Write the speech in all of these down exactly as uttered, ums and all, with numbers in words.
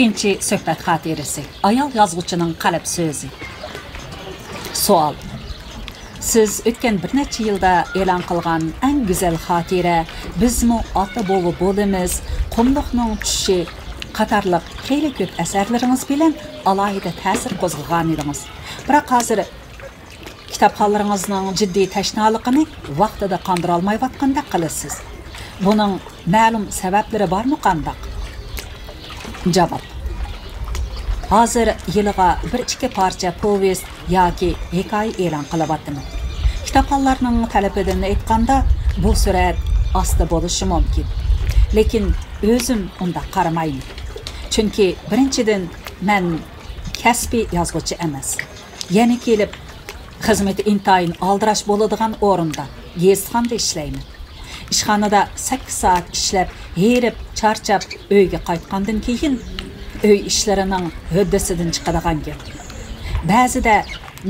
ئىككىنچى سۆھبەت خاتىرىسى. ئايال يازغۇچىنىڭ قەلب سۆزى. سوئال. سىز ئۆتكەن بىر نەچچە يىلدا ئېلان قىلغان ئەڭ گۈزەل خاتىرە بىزمۇ ئاتا-بوۋا بولىمىز، قۇملۇقنىڭ چۈشى قاتارلىق خېلى كۆپ ئەسەرلىرىڭىز بىلەن ئالاھىدە تەسىر قوزغىغانىدىڭىز. بىراق ھازىر كىتابخانلىرىڭىزنىڭ جىددىي تەشنالىقىنى ۋاقتىدا قاندۇرالمايۋاتقاندەك قىلىسىز. بۇنىڭ مەلۇم سەۋەبلىرى بارمۇ قانداق؟ جاۋاب. ھازىر يىلىغا بىر ئىككى پارچە پوۋېست ياكى ھېكايە ئېلان قىلىۋاتىمەن. كىتابخانلارنىڭ تەلىپىدىن ئېيتقاندا، بۇ سۈرئەت ئاستا بولۇشى مۇمكىن. لېكىن ئۆزۈم ئۇنداق قارىمايمەن. چۈنكى بىرىنچىدىن، مەن كەسپىي يازغۇچى ئەمەس. يەنە كېلىپ، خىزمىتى ئىنتايىن ئالدىراش بولىدىغان ئورۇندا، گېزىتخانىدا ئىشلەيمەن. ئىشخانىدا سەككىز سائەت ئىشلەپ، ھېرىپ، چارچاپ، ئۆيگە قايتقاندىن كېيىن، ئۆي ئىشلىرىنىڭ ھۆددىسىدىن چىقىدىغان گەپ. بەزىدە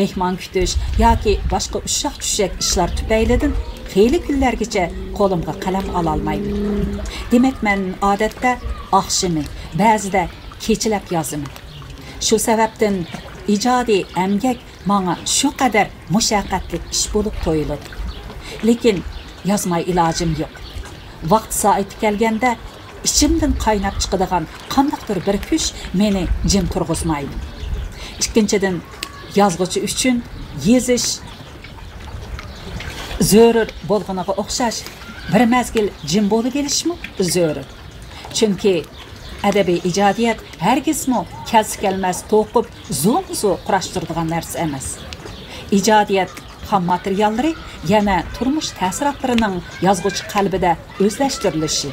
مېھمان كۈتۈش ياكى باشقا ئۇششاق-چۈششەك ئىشلار تۈپەيلىدىن خېلى كۈنلەرگىچە قولۇمغا قەلەم ئالالمايمەن. دېمەك، مەن ئادەتتە ئاخشىمى، بەزىدە كېچىلەپ يازىمەن. شۇ سەۋەبتىن ئىجادىي ئەمگەك ماڭا شۇ قەدەر مۇشەققەتلىك ئىش بولۇپ تۇيۇلىدۇ. لېكىن يازماي ئىلاجىم يوق. ۋاقتى سائىتى كەلگەندە ئىچىمدىن قايناپ چىقىدىغان قانداقتۇر بىر كۈچ مېنى جىم تۇرغۇزمايدۇ. ئىككىنچىدىن، يازغۇچى ئۈچۈن يېزىش زۆرۈر بولغىنىغا ئوخشاش، بىر مەزگىل جىم بولۇۋېلىشمۇ زۆرۈر. چۈنكى ئەدەبىي ئىجادىيەت ھەرگىزمۇ كەلسە كەلمەس توقۇپ، زوڭزا قۇراشتۇرىدىغان نەرسە ئەمەس. ئىجادىيەت خام ماتېرىياللىرى يەنە تۇرمۇش تەسىراتلىرىنىڭ يازغۇچى قەلبىدە ئۆزلەشتۈرۈلۈشى،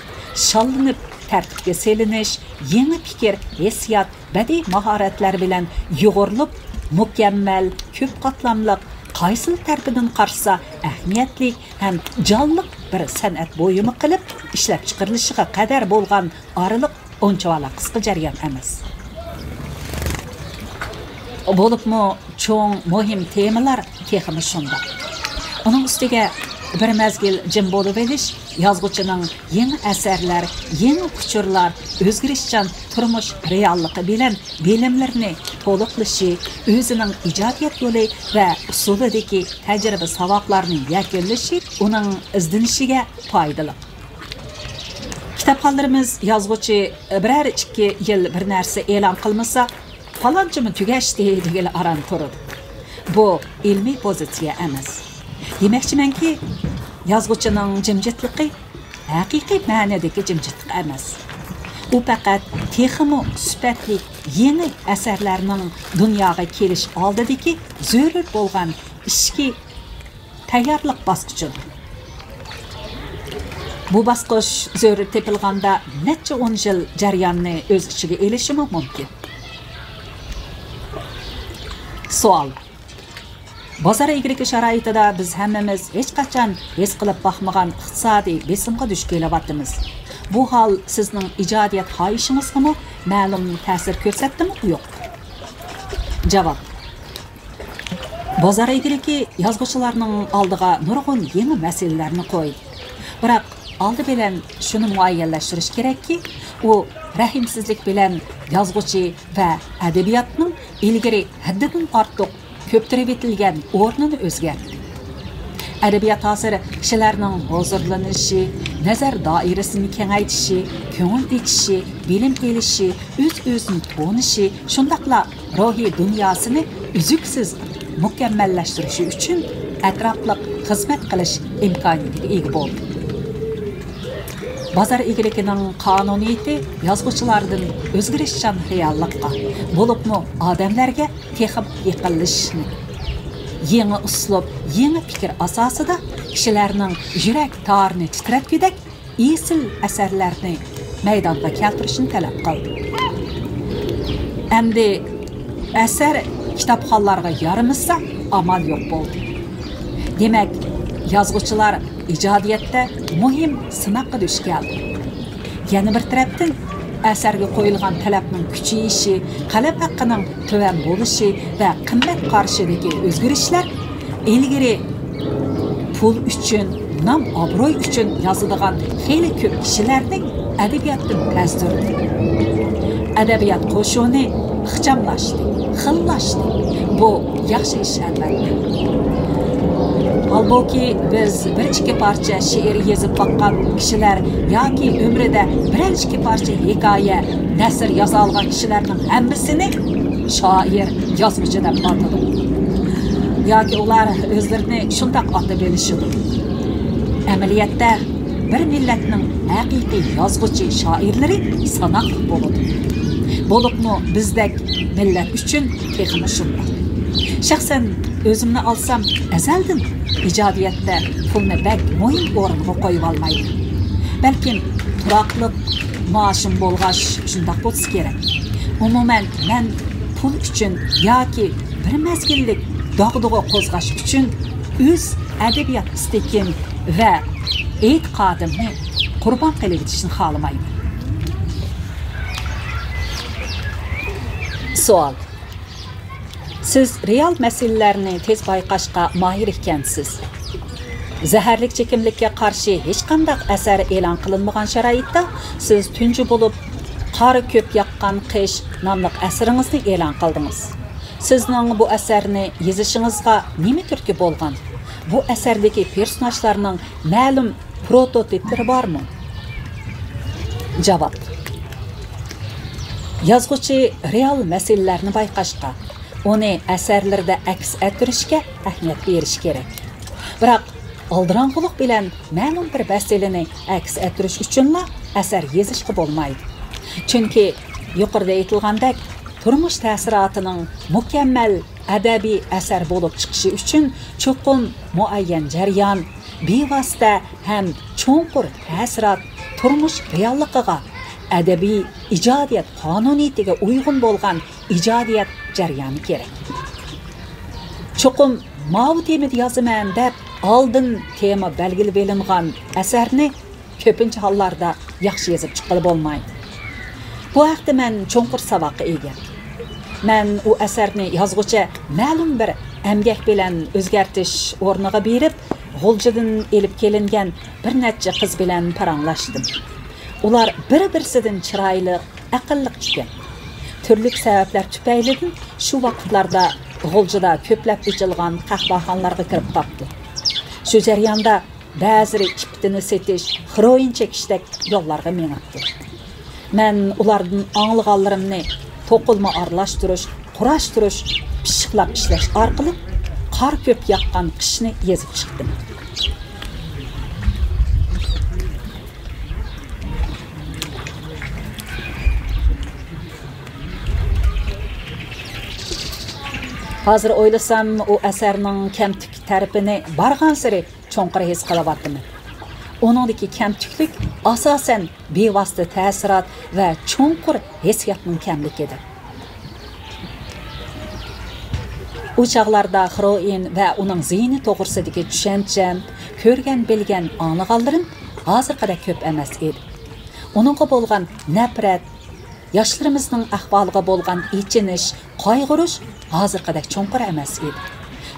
شاللىنىپ تەرتىپكە سېلىنىش، يېڭى پىكىر، ھېسسىيات، بەدىئىي ماھارەتلەر بىلەن يۇغۇرۇلۇپ، مۇكەممەل، كۆپ قاتلاملىق، قايسىلا تەرىپىدىن قارىسا ئەھمىيەتلىك ھەم جانلىق بىر سەنئەت بۇيۇمى قىلىپ ئىشلەپچىقىرىلىشىغا قەدەر بولغان ئارىلىق ئۇنچىۋالا قىسقا جەريان ئەمەس. بولۇپمۇ چوڭ، مۇھىم تېمىلار تېخىمۇ شۇنداق. ئۇنىڭ ئۈستىگە بىر مەزگىل جىم بولۇۋېلىش يازغۇچىنىڭ يېڭى ئەسەرلەر، يېڭى ئۇچۇرلار، ئۆزگىرىشچان تۇرمۇش رېئاللىقى بىلەن بىلىملىرىنى تولۇقلىشى، ئۆزىنىڭ ئىجادىيەت يولى ۋە ئۇسۇلىدىكى تەجرىبە-ساۋاقلارنى يەكۈنلىشى ئۇنىڭ ئىزدىنىشىگە پايدىلىق. كىتابخانلىرىمىز يازغۇچى بىرەر ئىككى يىل بىر نەرسە ئېلان قىلمىسا، «پالانچىمۇ تۈگەشتى» دېگىلى ئاران تۇرىدۇ. بۇ ئىلمىي پوزىتسىيە ئەمەس. دېمەكچىمەنكى، يازغۇچىنىڭ جىمجىتلىقى ھەقىقىي مەنىدىكى جىمجىتلىق ئەمەس. ئۇ پەقەت تېخىمۇ سۈپەتلىك يېڭى ئەسەرلەرنىڭ دۇنياغا كېلىش ئالدىدىكى زۆرۈر بولغان ئىچكى تەييارلىق باسقۇچىدۇر. بۇ باسقۇچ زۆرۈر تېپىلغاندا نەچچە ئون يىل جەرياننى ئۆز ئىچىگە ئېلىشىمۇ مۇمكىن. سوئال. بازار ئىگىلىكى شارائىتىدا بىز ھەممىمىز ھېچقاچان ھېس قىلىپ باقمىغان ئىقتىسادىي بېسىمغا دۇچ كېلىۋاتىمىز. بۇ ھال سىزنىڭ ئىجادىيەت خاھىشىڭىزغىمۇ مەلۇم تەسىر كۆرسەتتىمۇ يوق؟ جاۋاب. بازار ئىگىلىكى يازغۇچىلارنىڭ ئالدىغا نۇرغۇن يېڭى مەسىلىلەرنى قويدى. بىراق ئالدى بىلەن شۇنى مۇئەييەنلەشتۈرۈش كېرەككى، ئۇ رەھىمسىزلىك بىلەن يازغۇچى ۋە ئەدەبىياتنىڭ ئىلگىرى ھەددىدىن ئارتۇق كۆپتۈرۈۋېتىلگەن ئورنىنى ئۆزگەرتتى. ئەدەبىيات ھازىر كىشىلەرنىڭ ھۇزۇرلىنىشى، نەزەر دائىرىسىنى كېڭەيتىشى، كۆڭۈل ئېچىشى، بىلىم ئېلىشى، ئۆز-ئۆزىنى تونۇشى، شۇنداقلا روھىي دۇنياسىنى ئۈزلۈكسىز مۇكەممەللەشتۈرۈشى ئۈچۈن ئەتراپلىق خىزمەت قىلىش ئىمكانىيىتىگە ئىگە بولدى. بازار ئىگىلىكىنىڭ قانۇنىيىتى يازغۇچىلاردىن ئۆزگىرىشچان رېئاللىققا، بولۇپمۇ ئادەملەرگە تېخىمۇ يېقىنلىشىشنى، يېڭى ئۇسلۇب، يېڭى پىكىر ئاساسىدا كىشىلەرنىڭ يۈرەك تارىنى تىترەتكۈدەك ئېسىل ئەسەرلەرنى مەيدانغا كەلتۈرۈشنى تەلەپ قىلدى. ئەمدى ئەسەر كىتابخانلارغا يارىمىسا، ئامال يوق بولدى. دېمەك، يازغۇچىلار ئىجادىيەتتە مۇھىم سىناققا دۇچ كەلدى. يەنە بىر تەرەپتىن، ئەسەرگە قويۇلغان تەلەپنىڭ كۈچىيىشى، قەلەم ھەققىنىڭ تۆۋەن بولۇشى ۋە قىممەت قارىشىدىكى ئۆزگىرىشلەر ئىلگىرى پۇل ئۈچۈن، نام-ئابرۇي ئۈچۈن يازىدىغان خېلى كۆپ كىشىلەرنى ئەدەبىياتتىن بەزدۈردى. ئەدەبىيات قوشۇنى ئىخچاملاشتى، خىللاشتى. بۇ ياخشى ئىش، ئەلۋەتتە. ھالبۇكى، بىز بىر ئىككى پارچە شېئىر يېزىپ باققان كىشىلەر ياكى ئۆمرىدە بىرەر ئىككى پارچە ھېكايە، نەسر يازالىغان كىشىلەرنىڭ ھەممىسىنى شائىر، يازغۇچى دەپ ئاتىدۇ. ياكى ئۇلار ئۆزلىرىنى شۇنداق ئاتىۋېلىشىدۇ. ئەمەلىيەتتە، بىر مىللەتنىڭ ھەقىقىي يازغۇچى شائىرلىرى ساناقلىق بولىدۇ. بولۇپمۇ بىزدەك مىللەت ئۈچۈن تېخىمۇ شۇنداق. شەخسەن ئۆزۈمنى ئالسام، ئەزەلدىن ئىجادىيەتتە پۇلنى بەك مۇھىم ئورۇنغا قويۇۋالمايمەن. بەلكىم تۇراقلىق مائاشىم بولغاچ شۇنداق بولسا كېرەك. ئومۇمەن، مەن پۇل ئۈچۈن ياكى بىر مەزگىللىك داغدۇغا قوزغاش ئۈچۈن ئۆز ئەدەبىيات ئىستىكىم ۋە ئېتىقادىمنى قۇربان قىلىۋېتىشنى خالىمايمەن. سوئال. سىز رېئال مەسىلىلەرنى تېز بايقاشقا ماھىر ئىكەنسىز. زەھەرلىك چېكىملىككە قارشى ھېچقانداق ئەسەر ئېلان قىلىنمىغان شارائىتتا، سىز تۇنجى بولۇپ قار كۆپ ياغقان قىش ناملىق ئەسىرىڭىزنى ئېلان قىلدىڭىز. سىزنىڭ بۇ ئەسەرنى يېزىشىڭىزغا نېمە تۈرتكە بولغان؟ بۇ ئەسەردىكى پېرسوناژلارنىڭ مەلۇم پروتوتىپلىرى بارمۇ؟ جاۋاب. يازغۇچى رېئال مەسىلىلەرنى بايقاشقا، ئۇنى ئەسەرلىرىدە ئەكس ئەتتۈرۈشكە ئەھمىيەت بېرىشى كېرەك. بىراق، ئالدىراڭغۇلۇق بىلەن مەلۇم بىر مەسىلىنى ئەكس ئەتتۈرۈش ئۈچۈنلا ئەسەر يېزىشقا بولمايدۇ. چۈنكى، يۇقىرىدا ئېيتىلغاندەك، تۇرمۇش تەسىراتىنىڭ مۇكەممەل ئەدەبىي ئەسەر بولۇپ چىقىشى ئۈچۈن چوقۇم مۇئەييەن جەريان، بىۋاسىتە ھەم چوڭقۇر تەسىرات تۇرمۇش رېئاللىقىغا، ئەدەبىي ئىجادىيەت قانۇنىيىتىگە ئۇيغۇن بولغان ئىجادىيەت جەريانى كېرەك. چوقۇم ماۋۇ تېمىدا يازىمەن دەپ ئالدىن تېما بەلگىلىۋېلىنغان ئەسەرنى كۆپىنچە ھاللاردا ياخشى يېزىپ چىققىلى بولمايدۇ. بۇ ھەقتە مەن چوڭقۇر ساۋاققا ئىگە. مەن ئۇ ئەسەرنى يازغۇچە مەلۇم بىر ئەمگەك بىلەن ئۆزگەرتىش ئورنىغا بېرىپ، غۇلجىدىن ئېلىپ كېلىنگەن بىر نەچچە قىز بىلەن پاراڭلاشتىم. ئۇلار بىر-بىرسىدىن چىرايلىق، ئەقىللىق ئىكەن. تۈرلۈك سەۋەبلەر تۈپەيلىدىن شۇ ۋاقىتلاردا غۇلجىدا كۆپلەپ ئېچىلغان قەھۋەخانىلارغا كىرىپ قاپتۇ. شۇ جەرياندا بەزىلىرى ئىپپىتىنى سېتىش، خېروئىن چېكىشتەك يوللارغا مېڭىپتۇ. مەن ئۇلاردىن ئاڭلىغانلىرىمنى توقۇلما ئارىلاشتۇرۇش، قۇراشتۇرۇش، پىششىقلاپ ئىشلەش ئارقىلىق قار كۆپ ياغقان قىشنى يېزىپ چىقتىم. ھازىر ئويلىسام، ئۇ ئەسەرنىڭ كەمتۈك تەرىپىنى بارغانسېرى چوڭقۇر ھېس قىلىۋاتىمەن. ئۇنىڭدىكى كەمتۈكلۈك، ئاساسەن، بىۋاسىتە تەسىرات ۋە چوڭقۇر ھېسسىياتنىڭ كەملىكىدە. ئۇ چاغلاردا خېروئىن ۋە ئۇنىڭ زىيىنى توغرىسىدىكى چۈشەنچەم، كۆرگەن، بىلگەن، ئاڭلىغانلىرىم ھازىرقىدەك كۆپ ئەمەس ئىدى. ئۇنىڭغا بولغان نەپرەت، ياشلىرىمىزنىڭ ئەھۋالىغا بولغان ئېچىنىش، قايغۇرۇش ھازىرقىدەك چوڭقۇر ئەمەس ئىدى.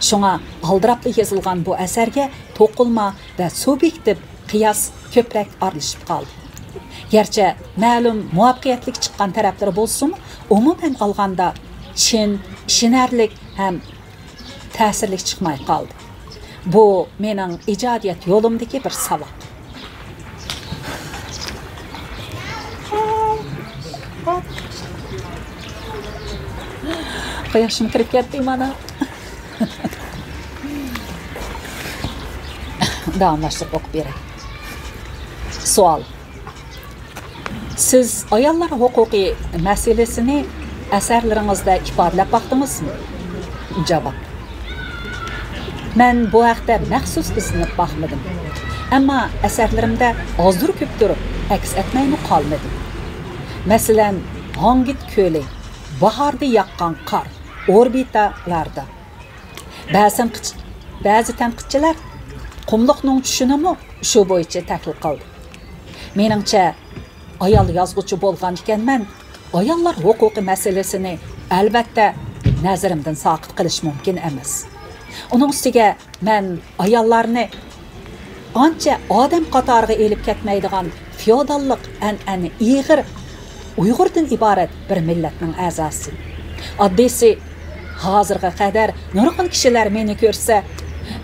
شۇڭا ئالدىراپلا يېزىلغان بۇ ئەسەرگە توقۇلما ۋە سۇبيېكتىپ قىياس كۆپرەك ئارىلىشىپ قالدى. گەرچە مەلۇم مۇۋەپپەقىيەتلىك چىققان تەرەپلىرى بولسىمۇ، ئومۇمەن ئالغاندا چىن، ئىشىنەرلىك ھەم تەسىرلىك چىقماي قالدى. بۇ مېنىڭ ئىجادىيەت يولۇمدىكى بىر ساۋاق. قۇياشمۇ كىرىپ كەتتى مانا. داۋاملاشتۇرۇپ ئوقۇپ بېرەي. سوئال. سىز ئاياللار ھوقۇقى مەسىلىسىنى ئەسەرلىرىڭىزدە ئىپادىلەپ باقتىڭىزمۇ؟ جاۋاب. مەن بۇ ھەقتە مەخسۇس ئىزدىنىپ باقمىدىم. ئەمما ئەسەرلىرىمدە ئازدۇر-كۆپتۇر ئەكس ئەتمەيمۇ قالمىدىم. مەسىلەن، ھاڭگىت كۆلى، باھاردا ياغقان قار، ئوربىتالاردا. بەزى تەنقىدچ-، بەزى تەنقىدچىلەر قۇملۇقنىڭ چۈشىنىمۇ شۇ بويىچە تەھلىل قىلدى. مېنىڭچە، ئايال يازغۇچى بولغان ئىكەنمەن، ئاياللار ھوقۇقى مەسىلىسىنى، ئەلۋەتتە، نەزىرىمدىن ساقىت قىلىش مۇمكىن ئەمەس. ئۇنىڭ ئۈستىگە، مەن ئاياللارنى ئانچە ئادەم قاتارىغا ئېلىپ كەتمەيدىغان فېئوداللىق ئەنئەنە ئېغىر ئۇيغۇردىن ئىبارەت بىر مىللەتنىڭ ئەزاسى. ئاددىيسى، ھازىرغا قەدەر نۇرغۇن كىشىلەر مېنى كۆرسە،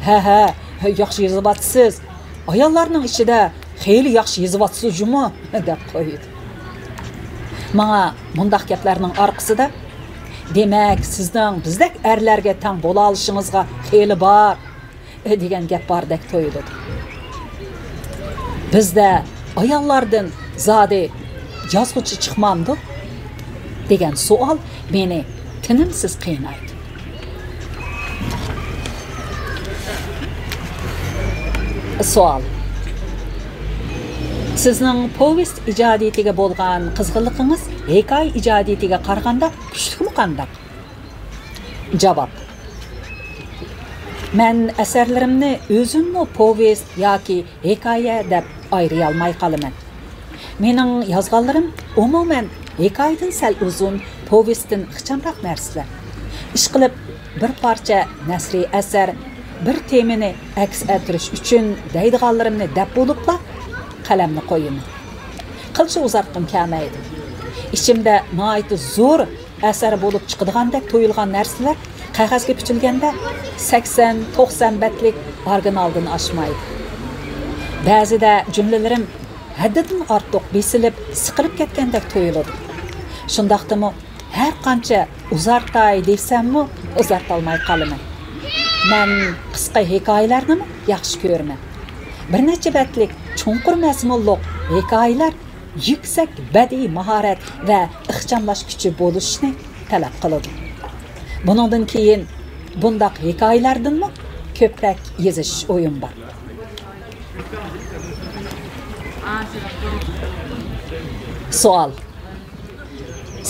«ھە، ھە، ياخشى يېزىۋاتىسىز. ئاياللارنىڭ ئىچىدە خېلى ياخشى يېزىۋاتىسىز جۇمۇ» دەپ قويىدۇ. ماڭا مۇنداق گەپلەرنىڭ ئارقىسىدا، «دېمەك، سىزنىڭ بىزدەك ئەرلەرگە تەڭ بولالىشىڭىزغا خېلى بار» دېگەن گەپ باردەك تۇيۇلىدۇ. بىزدە ئاياللاردىن زادى يازغۇچى چىقمامدۇ؟ دېگەن سوئال مېنى تىنىمسىز قىينايدۇ. سوئال. سىزنىڭ پوۋېست ئىجادىيىتىگە بولغان قىزغىنلىقىڭىز ھېكايە ئىجادىيىتىگە قارىغاندا كۈچلۈكمۇ قانداق؟ جاۋاب. مەن ئەسەرلىرىمنى ئۆزۈممۇ پوۋېست ياكى ھېكايە دەپ ئايرىيالماي قالىمەن. مېنىڭ يازغانلىرىم ئومۇمەن ھېكايىدىن سەل ئۇزۇن، پوۋېستتىن ئىخچامراق نەرسىلەر. ئىشقىلىپ، بىر پارچە نەسرىي ئەسەر، بىر تېمىنى ئەكس ئەتتۈرۈش ئۈچۈن دەيدىغانلىرىمنى دەپ بولۇپلا، قەلەمنى قويىمەن. قىلچە ئۇزارتقۇم كەلمەيدۇ. ئىچىمدە ناھايىتى زور ئەسەر بولۇپ چىقىدىغاندەك تۇيۇلغان نەرسىلەر قەغەزگە پۈتۈلگەندە سەكسەن، توقسان بەتلىك ئارگىنالدىن ئاشمايدۇ. بەزىدە جۈملىلىرىم ھەددىدىن ئارتۇق بېسىلىپ، سىقىلىپ كەتكەندەك تۇيۇلىدۇ. شۇنداقتىمۇ ھەر قانچە ئۇزارتاي دېسەممۇ، ئۇزارتالماي قالىمەن. مەن قىسقا ھېكايىلەرنىمۇ ياخشى كۆرىمەن. بىر نەچچە بەتلىك چوڭقۇر مەزمۇنلۇق ھېكايىلەر يۈكسەك بەدىئىي ماھارەت ۋە ئىخچاملاش كۈچى بولۇشنى تەلەپ قىلىدۇ. بۇنىڭدىن كېيىن بۇنداق ھېكايىلەردىنمۇ كۆپرەك يېزىش ئويۇم بار. سوئال.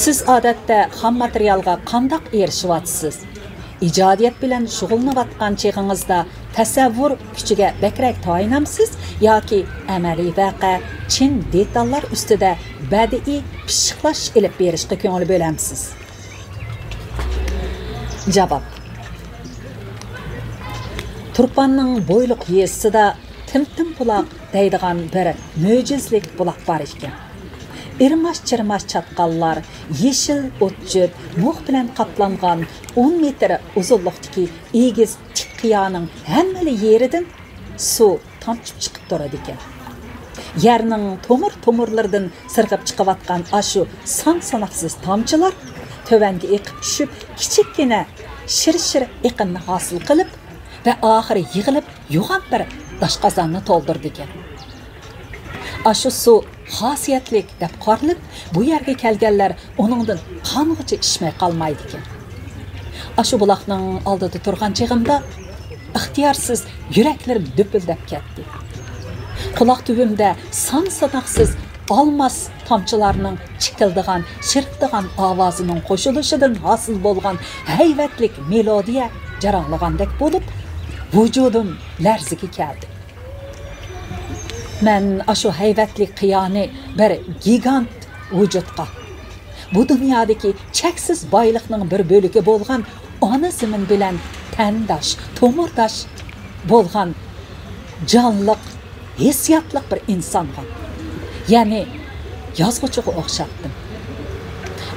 سىز ئادەتتە خام ماتېرىيالغا قانداق ئېرىشىۋاتىسىز؟ ئىجادىيەت بىلەن شۇغۇللىنىۋاتقان چېغىڭىزدا تەسەۋۋۇر كۈچىگە بەكرەك تايىنامسىز ياكى ئەمەلىي ۋەقە، چىن دېتاللار ئۈستىدە بەدىئىي پىششىقلاش ئېلىپ بېرىشقا كۆڭۈل بۆلەمسىز؟ جاۋاب. تۇرپاننىڭ بويلۇق يېزىسىدا تىمتىم بۇلاق دەيدىغان بىر مۆجىزىلىك بۇلاق بار ئىكەن. ئىرماش-چىرماش چاتقاللار، يېشىل ئوت-چۆپ، مۇخ بىلەن قاپلانغان ئون مېتىر ئۇزۇنلۇقتىكى ئېگىز تىك قىيانىڭ ھەممىلا يېرىدىن سۇ تامچىپ چىقىپ تۇرىدىكەن. يەرنىڭ تومۇر-تومۇرلىرىدىن سىرغىپ چىقىۋاتقان ئاشۇ سان-ساناقسىز تامچىلار تۆۋەنگە ئېقىپ چۈشۈپ، كىچىككىنە شىر-شىر ئېقىننى ھاسىل قىلىپ ۋە ئاخىرى يىغىلىپ، يوغان بىر داشقازاننى تولدۇرىدىكەن. ئاشۇ سۇ خاسىيەتلىك دەپ قارىلىپ، بۇ يەرگە كەلگەنلەر ئۇنىڭدىن قانغۇچە ئىچمەي قالمايدىكەن. ئاشۇ بۇلاقنىڭ ئالدىدا تۇرغان چېغىمدا، ئىختىيارسىز يۈرەكلىرىم دۈپۈلدەپ كەتتى. قۇلاق تۈۋىمدە سان-ساناقسىز ئالماس تامچىلارنىڭ چىكىلدىغان، شىرقىدىغان ئاۋازىنىڭ قوشۇلۇشىدىن ھاسىل بولغان ھەيۋەتلىك مېلودىيە جاراڭلىغاندەك بولۇپ، ۋۇجۇدۇم لەرزىگە كەلدى. مەن ئاشۇ ھەيۋەتلىك قىيانى بىر گىگانت ۋۇجۇدقا، بۇ دۇنيادىكى چەكسىز بايلىقنىڭ بىر بۆلىكى بولغان ئانا زېمىن بىلەن تەنداش، تومۇرداش بولغان جانلىق، ھېسسىياتلىق بىر ئىنسانغا، يەنى يازغۇچىغا ئوخشاتتىم.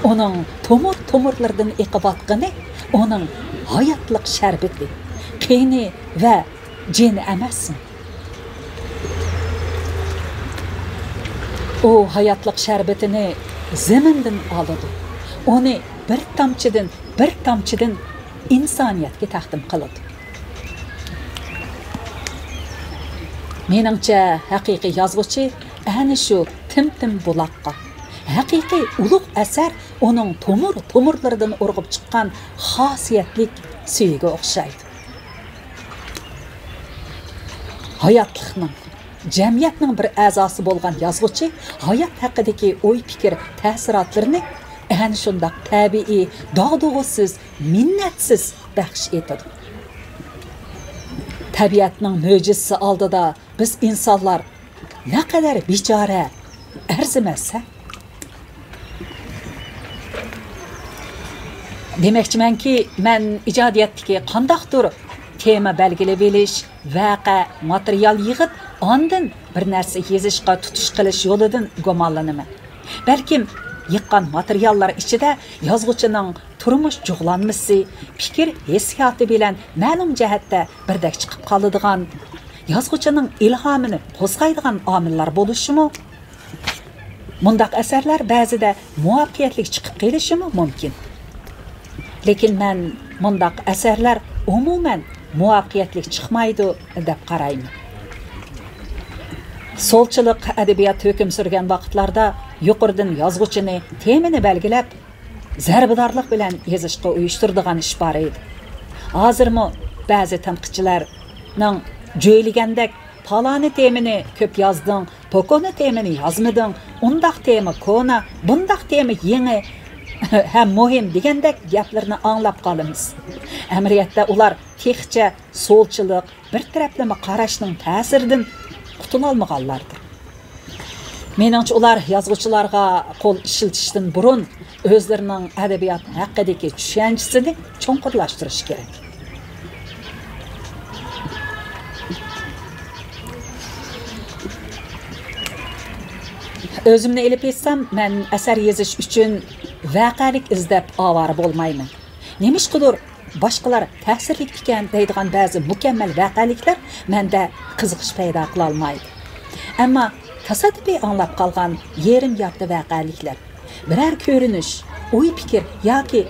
ئۇنىڭ تومۇر-تومۇرلىرىدىن ئېقىۋاتقىنى ئۇنىڭ ھاياتلىق شەربىتى، قېنى ۋە جېنى ئەمەسمۇ؟ ئۇ ھاياتلىق شەربىتىنى زېمىندىن ئالىدۇ. ئۇنى بىر تامچىدىن، بىر تامچىدىن ئىنسانىيەتكە تەقدىم قىلىدۇ. مېنىڭچە، ھەقىقىي يازغۇچى ئەنە شۇ تىمتىم بۇلاققا، ھەقىقىي ئۇلۇغ ئەسەر ئۇنىڭ تومۇر-تومۇرلىرىدىن ئۇرغۇپ چىققان خاسىيەتلىك سۆيگىگە ئوخشايدۇ. ھاياتلىقنىڭ، جەمئىيەتنىڭ بىر ئەزاسى بولغان يازغۇچى ھايات ھەققىدىكى ئوي-پىكىر، تەسىراتلىرىنى ئەنە شۇنداق تەبىئىي، داغدۇغىسىز، مىننەتسىز بەخش ئېتىدۇ. تەبىئەتنىڭ مۆجىزىسى ئالدىدا بىز ئىنسانلار نەقەدەر بىچارە، ئەرزىمەس-ھە؟ دېمەكچىمەنكى، مەن ئىجادىيەتتىكى قانداقتۇر تېما بەلگىلىۋېلىش، ۋەقە، ماتېرىيال يىغىپ، ئاندىن بىر نەرسە يېزىشقا تۇتۇش قىلىش يولىدىن گۇمانلىنىمەن. بەلكىم يىغقان ماتېرىياللار ئىچىدە يازغۇچىنىڭ تۇرمۇش جۇغلانمىسى، پىكىر ھېسسىياتى بىلەن مەلۇم جەھەتتە بىردەك چىقىپ قالىدىغان، يازغۇچىنىڭ ئىلھامىنى قوزغايدىغان ئامىللار بولۇشىمۇ، مۇنداق ئەسەرلەر بەزىدە مۇۋەپپەقىيەتلىك چىقىپ قېلىشىمۇ مۇمكىن. لېكىن مەن مۇنداق ئەسەرلەر ئومۇمەن مۇۋەپپەقىيەتلىك چىقمايدۇ دەپ قارايمەن. سولچىلىق ئەدەبىيات ھۆكۈم سۈرگەن ۋاقىتلاردا يۇقىرىدىن يازغۇچىنى، تېمىنى بەلگىلەپ، زەربىدارلىق بىلەن يېزىشقا ئۇيۇشتۇرىدىغان ئىش بار ئىدى. ھازىرمۇ بەزى تەنقىدچىلەرنىڭ جۆيلىگەندەك، پالانى تېمىنى كۆپ يازدىڭ، پوكونى تېمىنى يازمىدىڭ، ئۇنداق تېما كونا، بۇنداق تېما يېڭى ھەم مۇھىم دېگەندەك گەپلىرىنى ئاڭلاپ قالىمىز. ئەمەلىيەتتە ئۇلار تېخىچە سولچىلىق، بىر تەرەپلىمە قاراشنىڭ تەسىرىدىن قۇتۇلالمىغانلاردۇر. مېنىڭچە، ئۇلار يازغۇچىلارغا قول ئىشلىتىشتىن بۇرۇن ئۆزلىرىنىڭ ئەدەبىيات ھەققىدىكى چۈشەنچىسىنى چوڭقۇرلاشتۇرۇشى كېرەك. ئۆزۈمنى ئېلىپ ئېيتسام، مەن ئەسەر يېزىش ئۈچۈن ۋەقەلىك ئىزدەپ ئاۋارە بولمايمەن. نېمىشقىدۇر، باشقىلار تەسىرلىك ئىكەن دەيدىغان بەزى مۇكەممەل ۋەقەلىكلەر مەندە قىزىقىش پەيدا قىلالمايدۇ. ئەمما تاسادىپىي ئاڭلاپ قالغان يېرىم يارتى ۋەقەلىكلەر، بىرەر كۆرۈنۈش، ئوي-پىكىر ياكى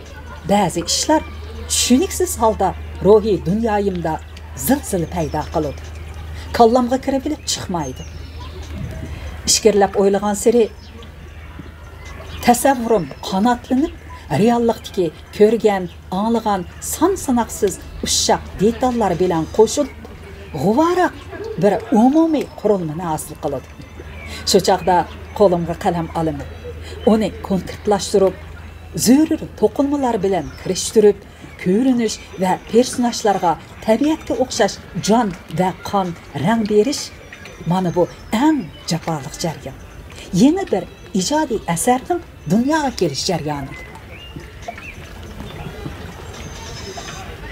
بەزى ئىشلار چۈشىنىكسىز ھالدا روھىي دۇنيايىمدا زىلزىلە پەيدا قىلىدۇ. كاللامغا كىرىۋېلىپ چىقمايدۇ. ئىچكىرىلەپ ئويلىغانسېرى تەسەۋۋۇرۇم قاناتلىنىپ، رېئاللىقتىكى كۆرگەن، ئاڭلىغان سان-ساناقسىز ئۇششاق دېتاللار بىلەن قوشۇلۇپ، غۇۋاراق بىر ئومۇمىي قۇرۇلمىنى ھاسىل قىلىدۇ. شۇ چاغدا قولۇمغا قەلەم ئالىمەن. ئۇنى كونكرېتلاشتۇرۇپ، زۆرۈر توقۇلمىلار بىلەن كىرىشتۈرۈپ، كۆرۈنۈش ۋە پېرسوناژلارغا تەبىئەتكە ئوخشاش جان ۋە قان، رەڭ بېرىش، مانا بۇ ئەڭ جاپالىق جەريان. يېڭى بىر ئىجادىي ئەسەرنىڭ دۇنياغا كېلىش جەريانى.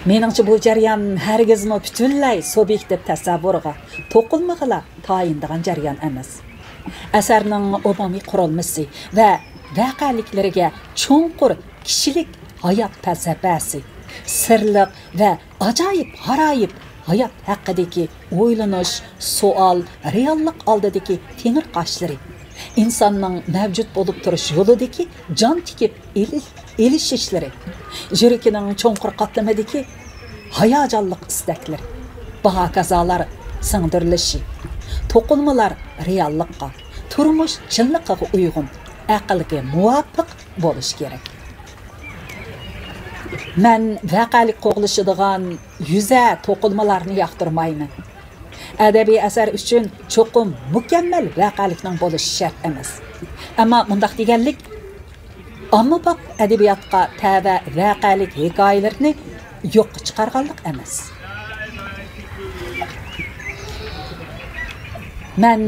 مېنىڭچە، بۇ جەريان ھەرگىزمۇ پۈتۈنلەي سۇبيېكتىپ تەسەۋۋۇرغا، توقۇلمىغىلا تايىنىدىغان جەريان ئەمەس. ئەسەرنىڭ ئومۇمىي قۇرۇلمىسى ۋە ۋەقەلىكلىرىگە چوڭقۇر كىشىلىك ھايات پەلسەپەسى، سىرلىق ۋە ئاجايىپ-غارايىپ ھايات ھەققىدىكى ئويلىنىش، سوئال، رېئاللىق ئالدىدىكى تېڭىرقاشلىرى، ئىنساننىڭ مەۋجۇت بولۇپ تۇرۇش يولىدىكى جان تىكىپ ئېلىش-، ئېلىشىشلىرى، يۈرىكىنىڭ چوڭقۇر قاتلىمىدىكى ھاياجانلىق ئىستەكلىرى، باھا-كازالار سىڭدۈرۈلۈشى، توقۇلمىلار رېئاللىققا، تۇرمۇش چىنلىقىغا ئۇيغۇن، ئەقىلگە مۇۋاپىق بولۇشى كېرەك. مەن ۋەقەلىك قوغلىشىدىغان يۈزە توقۇلمىلارنى ياقتۇرمايمەن. ئەدەبىي ئەسەر ئۈچۈن چوقۇم مۇكەممەل ۋەقەلىكنىڭ بولۇشى شەرت ئەمەس. ئەمما مۇنداق دېگەنلىك، ئاممىباب ئەدەبىياتقا تەۋە ۋەقەلىك ھېكايىلىرىنى يوققا چىقارغانلىق ئەمەس. مەن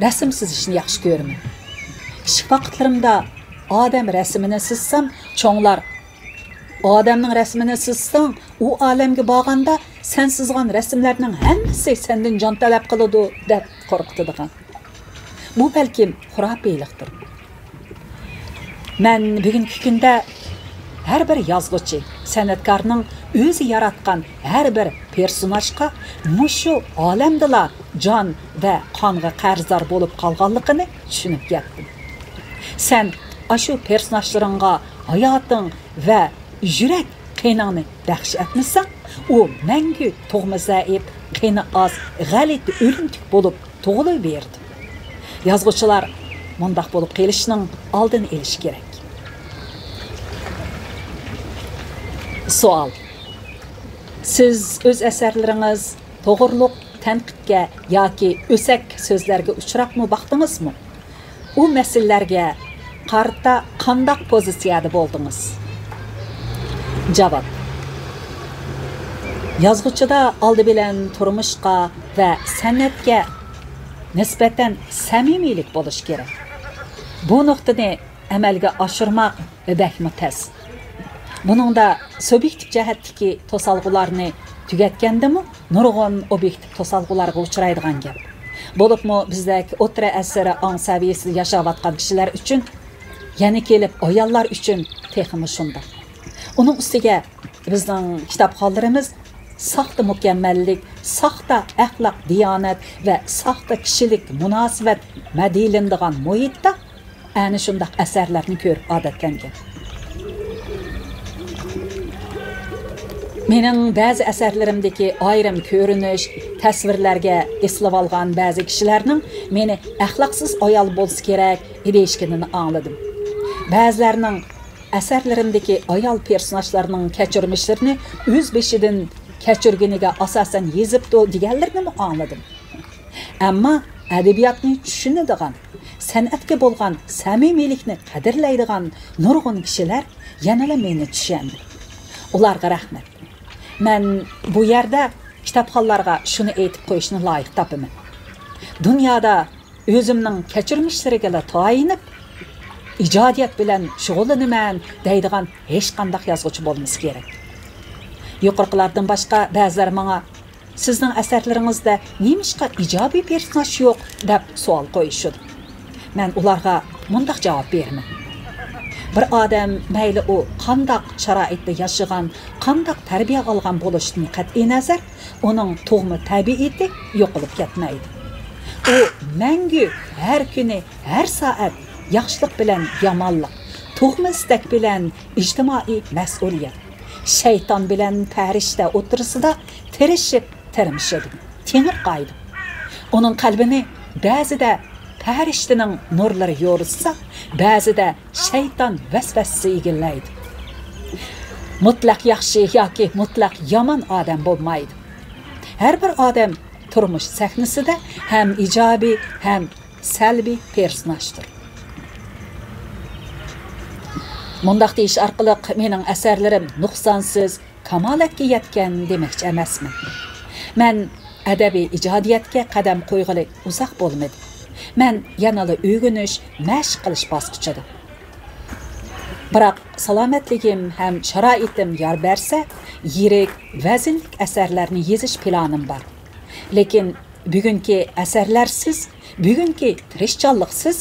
رەسىم سىزىشنى ياخشى كۆرىمەن. كىچىك ۋاقىتلىرىمدا ئادەم رەسىمىنى سىزسام، چوڭلار، «ئادەمنىڭ رەسىمىنى سىزساڭ، ئۇ ئالەمگە بارغاندا سەن سىزغان رەسىملەرنىڭ ھەممىسى سەندىن جان تەلەپ قىلىدۇ» دەپ قورقۇتىدىغان. بۇ بەلكىم خۇراپىيلىقتۇر. مەن بۈگۈنكى كۈندە ھەر بىر يازغۇچى، سەنئەتكارنىڭ ئۆزى ياراتقان ھەر بىر پېرسوناژقا مۇشۇ ئالەمدىلا جان ۋە قانغا قەرزدار بولۇپ قالغانلىقىنى چۈشىنىپ يەتتىم. سەن ئاشۇ پېرسوناژلىرىڭغا ھاياتىڭ ۋە يۈرەك قېنىڭنى بەخش ئەتمىسەڭ، ئۇ مەڭگۈ تۇغما زەئىپ، قېنى ئاز، غەلىتە ئۆلۈمتۈك بولۇپ تۇغۇلۇۋېرىدۇ. يازغۇچىلار مۇنداق بولۇپ قېلىشنىڭ ئالدىنى ئېلىشى كېرەك. سوئال. سىز ئۆز ئەسەرلىرىڭىز توغرۇلۇق تەنقىدكە ياكى ئۆسەك سۆزلەرگە ئۇچراپمۇ باقتىڭىزمۇ؟ ئۇ مەسىلىلەرگە قارىتا قانداق پوزىتسىيەدە بولدىڭىز؟ جاۋاب. يازغۇچىدا ئالدى بىلەن تۇرمۇشقا ۋە سەنئەتكە نىسبەتەن سەمىمىيلىك بولۇشى كېرەك. بۇ نۇقتىنى ئەمەلگە ئاشۇرماق بەكمۇ تەس. بۇنىڭدا سۇبيېكتىپ جەھەتتىكى توسالغۇلارنى تۈگەتكەندىمۇ، نۇرغۇن ئوبيېكتىپ توسالغۇلارغا ئۇچرايدىغان گەپ. بولۇپمۇ بىزدەك ئوتتۇرا ئەسىر ئاڭ سەۋىيەسىدە ياشاۋاتقان كىشىلەر ئۈچۈن يەنە كېلىپ ئاياللار ئۈچۈن تېخىمۇ شۇنداق. ئۇنىڭ ئۈستىگە بىزنىڭ كىتابخانلىرىمىز ساختا مۇكەممەللىك، ساختا ئەخلاق، دىيانەت ۋە ساختا كىشىلىك مۇناسىۋەت مەدھىيلىنىدىغان مۇھىتتا ئەنە شۇنداق ئەسەرلەرنى كۆرۈپ ئادەتلەنگەن. مېنىڭ بەزى ئەسەرلىرىمدىكى ئايرىم كۆرۈنۈش، تەسۋىرلەرگە ئېسىلىۋالغان بەزى كىشىلەرنىڭ مېنى ئەخلاقسىز ئايال بولسا كېرەك دېيىشكىنىنى ئاڭلىدىم. بەزىلەرنىڭ ئەسەرلىرىمدىكى ئايال پېرسوناژلارنىڭ كەچۈرمىشلىرىنى ئۆز بېشىدىن كەچۈرگىنىگە ئاساسەن يېزىپتۇ دېگەنلىرىنىمۇ ئاڭلىدىم. ئەمما ئەدەبىياتنى چۈشىنىدىغان، سەنئەتكە بولغان سەمىمىيلىكنى قەدىرلەيدىغان نۇرغۇن كىشىلەر يەنىلا مېنى چۈشەندى. ئۇلارغا رەھمەت. مەن بۇ يەردە كىتابخانلارغا شۇنى ئېيتىپ قويۇشنى لايىق تاپىمەن. دۇنيادا ئۆزۈمنىڭ كەچۈرمىشلىرىگىلا تايىنىپ، ئىجادىيەت بىلەن شۇغۇللىنىمەن دەيدىغان ھېچقانداق يازغۇچى بولمىسا كېرەك. يۇقىرىقىلاردىن باشقا بەزىلەر ماڭا، «سىزنىڭ ئەسەرلىرىڭىزدە نېمىشقا ئىجابىي پېرسوناژ يوق؟» دەپ سوئال قويۇشىدۇ. مەن ئۇلارغا مۇنداق جاۋاب بېرىمەن. بىر ئادەم مەيلى ئۇ قانداق شارائىتتا ياشىغان، قانداق تەربىيە ئالغان بولۇشىدىن قەتئىينەزەر، ئۇنىڭ تۇغما تەبىئىتى يوقىلىپ كەتمەيدۇ. ئۇ مەڭگۈ ھەر كۈنى، ھەر سائەت ياخشىلىق بىلەن يامانلىق، تۇغما ئىستەك بىلەن ئىجتىمائىي مەسئۇلىيەت، شەيتان بىلەن پەرىشتە ئوتتۇرىسىدا تىرىشىپ تىرمىشىدۇ، تېڭىرقايدۇ. ئۇنىڭ قەلبىنى بەزىدە پەرىشتىنىڭ نۇرلىرى يورۇتسا، بەزىدە شەيتان ۋەسۋەسىسى ئىگىلەيدۇ. مۇتلەق ياخشى ياكى مۇتلەق يامان ئادەم بولمايدۇ. ھەر بىر ئادەم تۇرمۇش سەھنىسىدە ھەم ئىجابىي، ھەم سەلبىي پېرسوناژدۇر. مۇنداق دېيىش ئارقىلىق مېنىڭ ئەسەرلىرىم نۇقسانسىز، كامالەتكە يەتكەن دېمەكچى ئەمەسمەن. مەن ئەدەبىي ئىجادىيەتكە قەدەم قويغىلى ئۇزاق بولمىدى. مەن يەنىلا ئۆگىنىش، مەشىق قىلىش باسقۇچىدا. بىراق سالامەتلىكىم ھەم شارائىتىم يار بەرسە، يىرىك، ۋەزىنلىك ئەسەرلەرنى يېزىش پىلانىم بار. لېكىن بۈگۈنكى ئەسەرلەرسىز، بۈگۈنكى تىرىشچانلىقسىز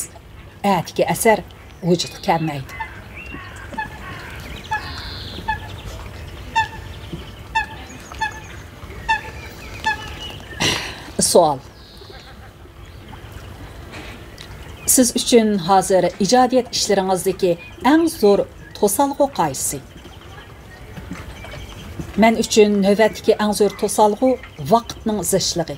ئەتىكى ئەسەر ۋۇجۇدقا كەلمەيدۇ. سوئال. سىز ئۈچۈن ھازىر ئىجادىيەت ئىشلىرىڭىزدىكى ئەڭ زور توسالغۇ قايسى؟ مەن ئۈچۈن نۆۋەتتىكى ئەڭ زور توسالغۇ ۋاقىتنىڭ زىچلىقى.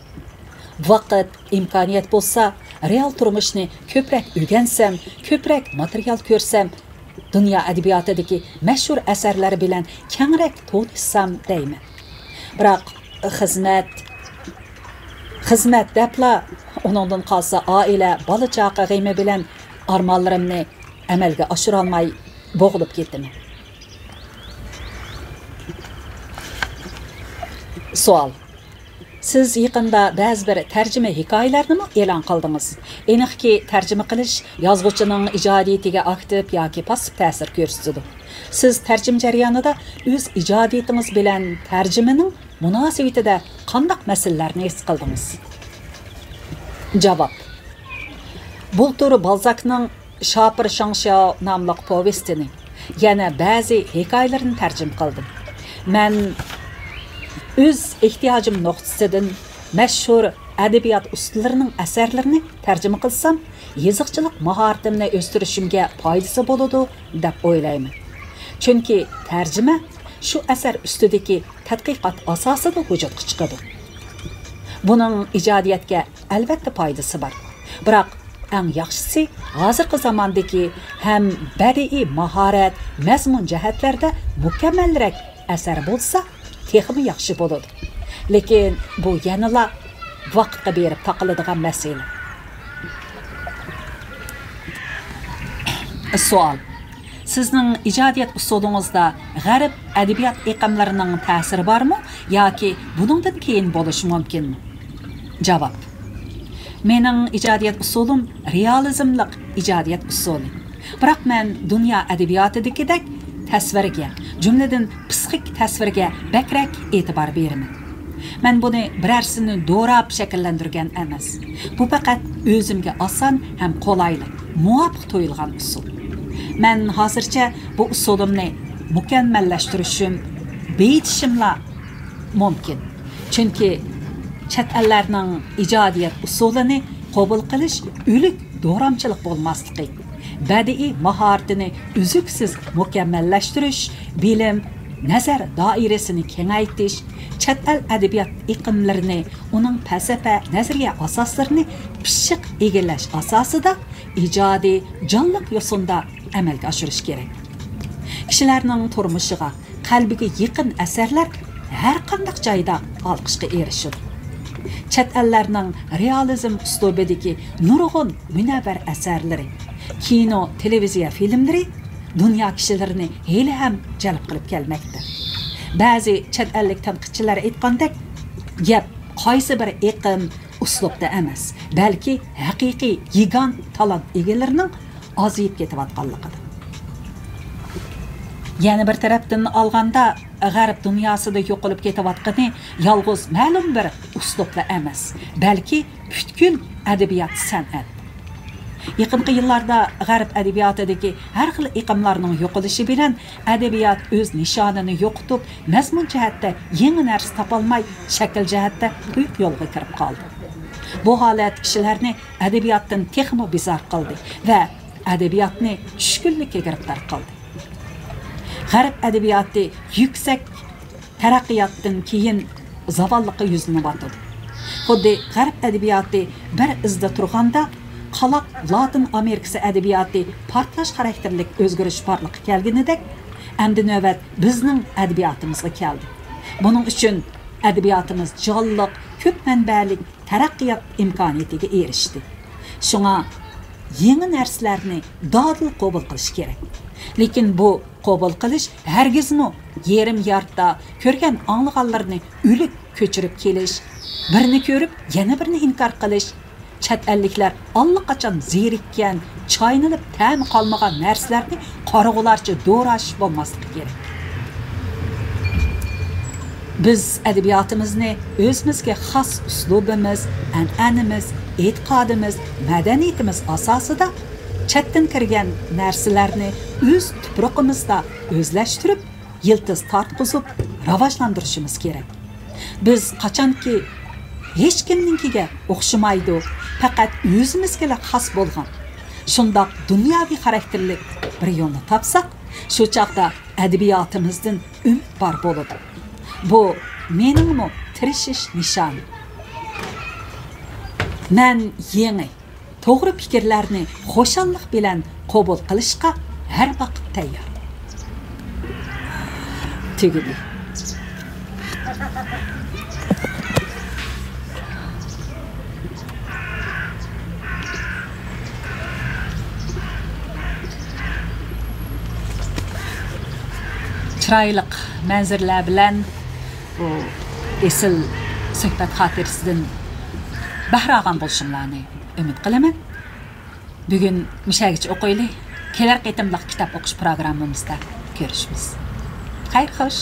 ۋاقىت، ئىمكانىيەت بولسا، رېئال تۇرمۇشنى كۆپرەك ئۆگەنسەم، كۆپرەك ماتېرىيال كۆرسەم، دۇنيا ئەدەبىياتىدىكى مەشھۇر ئەسەرلەر بىلەن كەڭرەك تونۇشسام دەيمەن. بىراق خىزمەت، خىزمەت دەپلا، ئۇنىڭدىن قالسا ئائىلە، بالا-چاقا غېمى بىلەن ئارمانلىرىمنى ئەمەلگە ئاشۇرالماي بوغۇلۇپ كېتىمەن. سوئال. سىز يېقىندا بەزى بىر تەرجىمە ھېكايىلەرنىمۇ ئېلان قىلدىڭىز. ئېنىقكى، تەرجىمە قىلىش يازغۇچىنىڭ ئىجادىيىتىگە ئاكتىپ ياكى پاسسىپ تەسىر كۆرسىتىدۇ. سىز تەرجىمە جەريانىدا ئۆز ئىجادىيىتىڭىز بىلەن تەرجىمىنىڭ مۇناسىۋىتىدە قانداق مەسىلىلەرنى ھېس قىلدىڭىز؟ جاۋاب. بۇلتۇر بالزاكنىڭ شاپىر شاڭشياۋ ناملىق پوۋېستىنى، يەنە بەزى ھېكايىلىرىنى تەرجىمە قىلدىم. مەن ئۆز ئېھتىياجىم نۇقتىسىدىن مەشھۇر ئەدەبىيات ئۇستىلىرىنىڭ ئەسەرلىرىنى تەرجىمە قىلسام، يېزىقچىلىق ماھارىتىمنى ئۆستۈرۈشۈمگە پايدىسى بولىدۇ، دەپ ئويلايمەن. چۈنكى تەرجىمە شۇ ئەسەر ئۈستىدىكى تەتقىقات ئاساسىدا ۋۇجۇدقا چىقىدۇ. بۇنىڭ ئىجادىيەتكە ئەلۋەتتە پايدىسى بار. بىراق ئەڭ ياخشىسى، ھازىرقى زاماندىكى ھەم بەدىئىي ماھارەت، مەزمۇن جەھەتلەردە مۇكەممەلرەك ئەسەر بولسا، تېخىمۇ ياخشى بولىدۇ. لېكىن بۇ يەنىلا ۋاقىتقا بېرىپ تاقىلىدىغان مەسىلە. سوئال. سىزنىڭ ئىجادىيەت ئۇسۇلىڭىزدا غەرب ئەدەبىيات ئېقىملىرىنىڭ تەسىرى بارمۇ ياكى بۇنىڭدىن كېيىن بولۇشى مۇمكىنمۇ؟ جاۋاب. مېنىڭ ئىجادىيەت ئۇسۇلۇم رېئالىزملىق ئىجادىيەت ئۇسۇلى. بىراق مەن دۇنيا ئەدەبىياتىدىكىدەك تەسۋىرگە، جۈملىدىن پىسخىك تەسۋىرگە بەكرەك ئېتىبار بېرىمەن. مەن بۇنى بىرەرسىنى دوراپ شەكىللەندۈرگەن ئەمەس. بۇ پەقەت ئۆزۈمگە ئاسان ھەم قولايلىق، مۇۋاپىق تۇيۇلغان ئۇسۇل. مەن ھازىرچە بۇ ئۇسۇلۇمنى مۇكەممەللەشتۈرۈشۈم، بېيىتىشىملا مۇمكىن. چۈنكى چەت ئەللەرنىڭ ئىجادىيەت ئۇسۇلىنى قوبۇل قىلىش ئۆلۈك دورامچىلىق بولماسلىقى، بەدىئىي ماھارىتىنى ئۈزلۈكسىز مۇكەممەللەشتۈرۈش، بىلىم، نەزەر دائىرىسىنى كېڭەيتىش، چەت ئەل ئەدەبىيات ئېقىملىرىنى، ئۇنىڭ پەلسەپە، نەزەرىيە ئاساسلىرىنى پىششىق ئىگىلەش ئاساسىدا ئىجادىي، جانلىق يوسۇندا ئەمەلگە ئاشۇرۇش كېرەك. كىشىلەرنىڭ تۇرمۇشىغا، قەلبىگە يېقىن ئەسەرلەر ھەر قانداق جايدا ئالقىشقا ئېرىشىدۇ. چەت ئەللەرنىڭ رېئالىزم ئۇسلۇبىدىكى نۇرغۇن مۇنەۋۋەر ئەسەرلىرى، كىنو، تېلېۋىزىيە فىلىملىرى دۇنيا كىشىلىرىنى ھېلىھەم جەلپ قىلىپ كەلمەكتە. بەزى چەت ئەللىك تەنقىدچىلەر ئېيتقاندەك، گەپ قايسى بىر ئېقىم، ئۇسلۇبتا ئەمەس، بەلكى ھەقىقىي يېگان تالانت ئىگىلىرىنىڭ ئازىيىپ كېتىۋاتقانلىقىدا. يەنە بىر تەرەپتىن ئالغاندا، غەرب دۇنياسىدا يوقىلىپ كېتىۋاتقىنى يالغۇز مەلۇم بىر ئۇسلۇبلا ئەمەس، بەلكى پۈتكۈل ئەدەبىيات، سەنئەت. يېقىنقى يىللاردا غەرب ئەدەبىياتىدىكى ھەر خىل ئېقىملارنىڭ يوقىلىشى بىلەن ئەدەبىيات ئۆز نىشانىنى يوقىتىپ، مەزمۇن جەھەتتە يېڭى نەرسە تاپالماي، شەكىل جەھەتتە تۇيۇق يولغا كىرىپ قالدى. بۇ ھالەت كىشىلەرنى ئەدەبىياتتىن تېخىمۇ بىزار قىلدى ۋە ئەدەبىياتنى چۈشكۈنلۈككە گىرىپتار قىلدى. غەرب ئەدەبىياتى يۈكسەك تەرەققىياتتىن كېيىن زاۋاللىققا يۈزلىنىۋاتىدۇ. خۇددى غەرب ئەدەبىياتى بىر ئىزدا تۇرغاندا، قالاق لاتىن ئامېرىكىسى ئەدەبىياتى پارتلاش خاراكتېرلىك ئۆزگىرىش بارلىققا كەلگىنىدەك، ئەمدى نۆۋەت بىزنىڭ ئەدەبىياتىمىزغا كەلدى. بۇنىڭ ئۈچۈن ئەدەبىياتىمىز جانلىق، كۆپ مەنبەلىك تەرەققىيات ئىمكانىيىتىگە ئېرىشتى. شۇڭا يېڭى نەرسىلەرنى دادىل قوبۇل قىلىش كېرەك. لېكىن بۇ قوبۇل قىلىش ھەرگىزمۇ يېرىم يارتا كۆرگەن ئاڭلىغانلىرىنى ئۆلۈك كۆچۈرۈپ كېلىش، بىرنى كۆرۈپ يەنە بىرنى ئىنكار قىلىش، چەت ئەللىكلەر ئاللىقاچان زېرىككەن، چاينىلىپ تەمى قالمىغان نەرسىلەرنى قارىغۇلارچە دوراش بولماسلىقى كېرەك. بىز ئەدەبىياتىمىزنى ئۆزىمىزگە خاس ئۇسلۇبىمىز، ئەنئەنىمىز، ئېتىقادىمىز، مەدەنىيىتىمىز ئاساسىدا چەتتىن كىرگەن نەرسىلەرنى ئۆز تۇپرىقىمىزدا ئۆزلەشتۈرۈپ، يىلتىز تارتقۇزۇپ راۋاجلاندۇرۇشىمىز كېرەك. بىز قاچانكى ھېچكىمنىڭكىگە ئوخشىمايدۇ، پەقەت ئۆزىمىزگىلا خاس بولغان شۇنداق دۇنياۋى خاراكتېرلىك بىر يولنى تاپساق، شۇ چاغدا ئەدەبىياتىمىزدىن ئۈمىد بار بولىدۇ. بۇ مېنىڭمۇ تىرىشىش نىشانىم. مەن يېڭى، توغرا پىكىرلەرنى خۇشاللىق بىلەن قوبۇل قىلىشقا ھەر ۋاقىت تەييار. تۈگىدى. چىرايلىق مەنزىرىلەر بىلەن بۇ ئېسىل سۆھبەت خاتىرىسىدىن بەھرە ئالغان بولۇشۇڭلارنى ئۈمىد قىلىمەن. بۈگۈن مۇشەگىچە ئوقۇيلى. كېلەر قېتىملىق كىتاب ئوقۇش پروگراممىمىزدا كۆرۈشىمىز. خەير خوش.